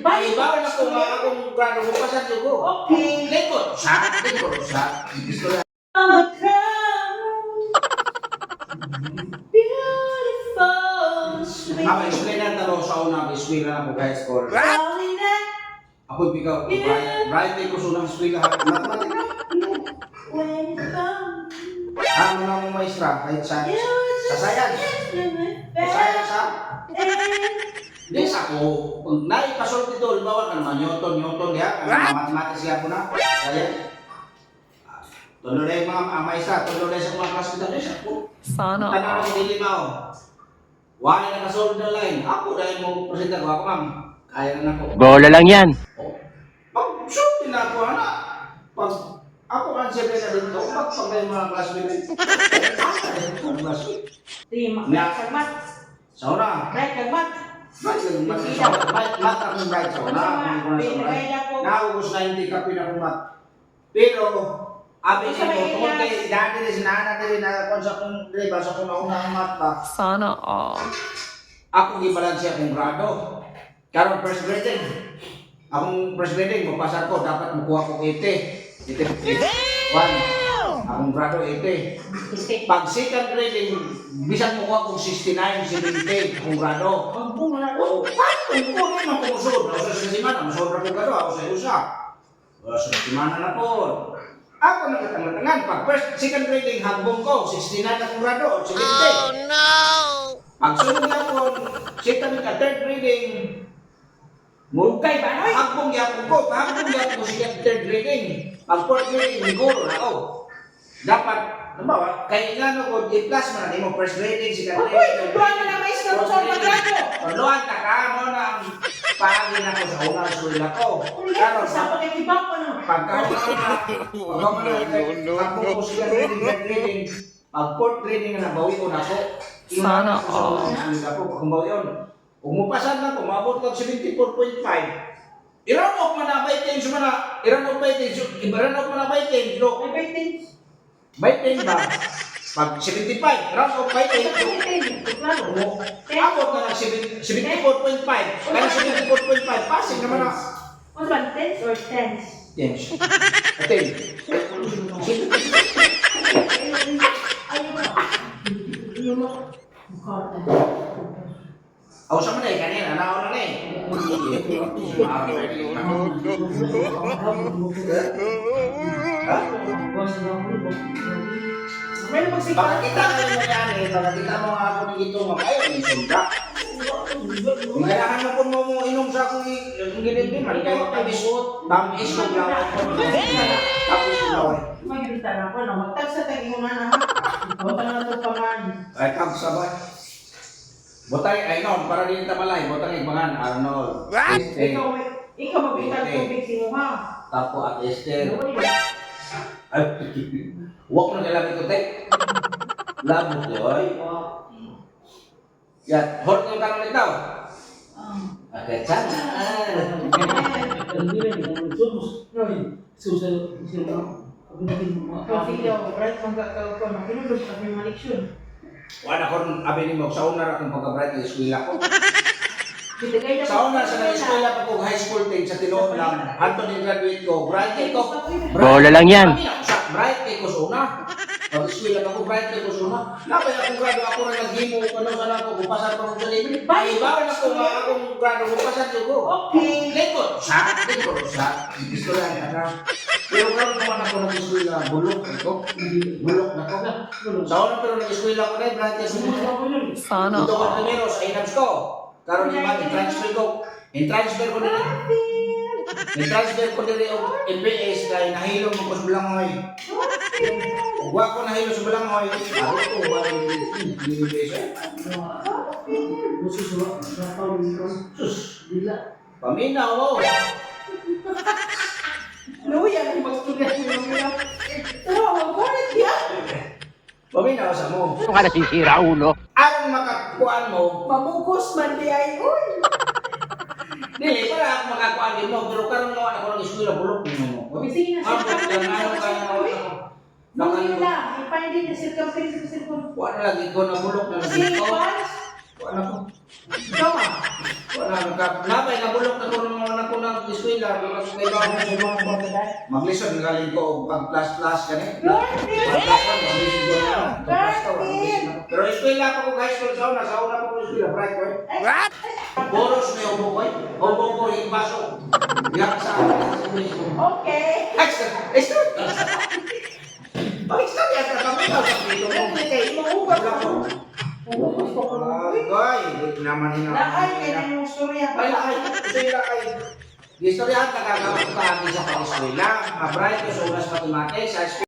Ay, bawal ako nga akong grado ko pasar ko. Okay. Likod sa, likod sa. Gusto lang. On the crown. Beautiful, sweet. Ako, explain na taro sa una, eskwela na ako high school. Darling, Ako ikaw, bright, bright ko sa unang eskwela. Mathematics. when you come, Ano na mong maestra, kahit sa, you sa just science. kiss me Sa science, ha? and Hindi, sa ako. Pag naipasol dito, halimbawa ka naman, Newton, Newton, diha, ang mga mathematics siya po na. Kaya, tulo na yung mga maestra, tulo na sa mga klase dito, sa ako. Sana Tanong all. ko dili mao. Wala na kasolve na line. Ako dahil mo presenta ko ako, ma'am. Kaya na nako. Bola lang yan. Oh. Pag sure din ako ana. Pag ako ang siyempre na dito, pag pag may mga classmate. Ah, classmate. Di, Na. kagmat. Sa una, Right, kagmat. bright lang mat sa una. Bright mat akong bright sa una. Akong kuna sa bright. Naubos 90 ka pinakumat. Pero abi Sa ko may tungkol kay Elias. dati rin sinana diri na kon sa kong diri ba sa kung nauna ang mat ba. Sana all. Ako gibalanse akong grado. Karon first grading. Akong first grading mapasar ko dapat mukuha ko 80. 80. One. Akong grado 80. Pag second grading bisan mukuha kong 69, 70 akong grado. Oo, paano ko naman kung usod? Ako sa simana, masod ra ko grado, ako sa usa. Sa simana na po. Ako nakatangan pag first, second grading hagbong ko, 69 akong grado, 70. Oh no! Pag sunod na po, second ka third grading, Mugkay ba, noy? hagbong yapon ko, hagbong yapon ko second third grading. Pag fourth grading, siguro na ako. Dapat, halimbawa, kay nga no, kung i-plus man na mo, first grading, second Uy, grading, third tuwan na lang mais ka sa magrado. Pagluan ka ka mo na ang paagi na ko sa unang eskwela ko. Karon Sa pagkakibang ko no. pagka no, no, no. Ko second grading, third grading, pag fourth grading na nabawi ko na ko. Sana Sa unang eskwela ko, kung bawi yun. Kung mupasan na ko, maabot kag 74.5. I-round off man na by 10 man na, i-round off by 10, i-round off man na by 10, no? May 10. By 10 ba? Pag 75, round off by 10. Klaro. Oo. Abot na lang 74.5. Kaya 74.5, passing naman na. Ano ba, tens or tens? Yes. Atin. Aw sa man eh, kanina, naon na eh. May magsika. Baka kita ka mo yan eh, baka kita mo nga ako ng ito, makayo, yung sunda. Kung kailangan mo kung mo inom sa akong ginilbi, man, kayo tamis, tamis kong laway. Tapos kong laway. Magkita na ko no. Magtagsa tagi mo na ha. Bota na to pangan. Ay, kag sabay. Botay, ay no, para din tamalay, botay bangan Arnold. Este, Ikaw ikaw magbitag tubig si mo ha. Tapo at Esther. Ay, wak na kailangan ko, te. Labot, oy. Yan, hot ng karon ito. Okay, chan. Coffee daw, right magkakaw ko no. Pinulog pa may maliksyon. Wala ko abi nimo sa una ra akong pagka-bright sa eskwela ko. Bitagay na Sa una sa eskwela pa ko high school team sa tinuod lang. Anto ni graduate ko, bright kay ko. Bola lang yan. Bright kay ko sa una. Pag eskwela pa ko bright kay ko sa una. Napay akong grado ako ra naghimo ano sa nako gupasar pa ko sa libre. Ay bawal ako nga akong grado gupasar ko. Okay. Likod sa, likod sa. Gusto lang ana. Pero karon naman ako nag-eskwela, bulok ko. Bulok na ko. Sa una pero nag-eskwela ko na, bright kay sa una. Sana Ito ko all. primero sa inams ko. Karon yung mga i-transfer ko. I-transfer ko dili. I-transfer ko dili og MBS kay nahilom ko sa Balanghoy. Ug wa ko nahilom sa Balanghoy. Ako ko wa ko dili MBS. Sus, paminaw mo. Luya ang magstorya ni Luya. Pero ang kulit ya. Paminaw sa mo. Ano ka nasisira, ulo? Aron makakuan mo, Mamugos man di ay uy. dili para ako makakuan din mo pero karon mo ako ng eskwela bulok mo. Sige na, Ako lang ano ka na Luya. Ipain din na circumference sa cellphone. Wa na lagi ko na bulok na lagi Si ko. Pons, Wala ko. Ikaw ah. Wala na ka. Napay nabulok na ko ng mga anak ko ng eskwela. Wala ko kay Ikaw ang sulong ko ba? Maglisod nga galing ko og pag plus plus kani. Lord, Pag plus one, maglisod ko na. Pag plus two, maglisod na ko. Pero eskwela pa ko high school sa una pa ko eskwela, bright ko eh. What? Boros may ubo ko eh. Ubo ko yung baso. Diyak sa akin. Okay. Extra! Extra! Bakit sa kaya ka kami sa dito mo? Okay, maugat ako. Agay, di naman hina. Laay, kaya na yung storya. Ay, lakay. Ito yung lakay. Istoryahan ka kagawin pa sa pag-eskwela. Ma-bright ko sa unas mathematics, high school.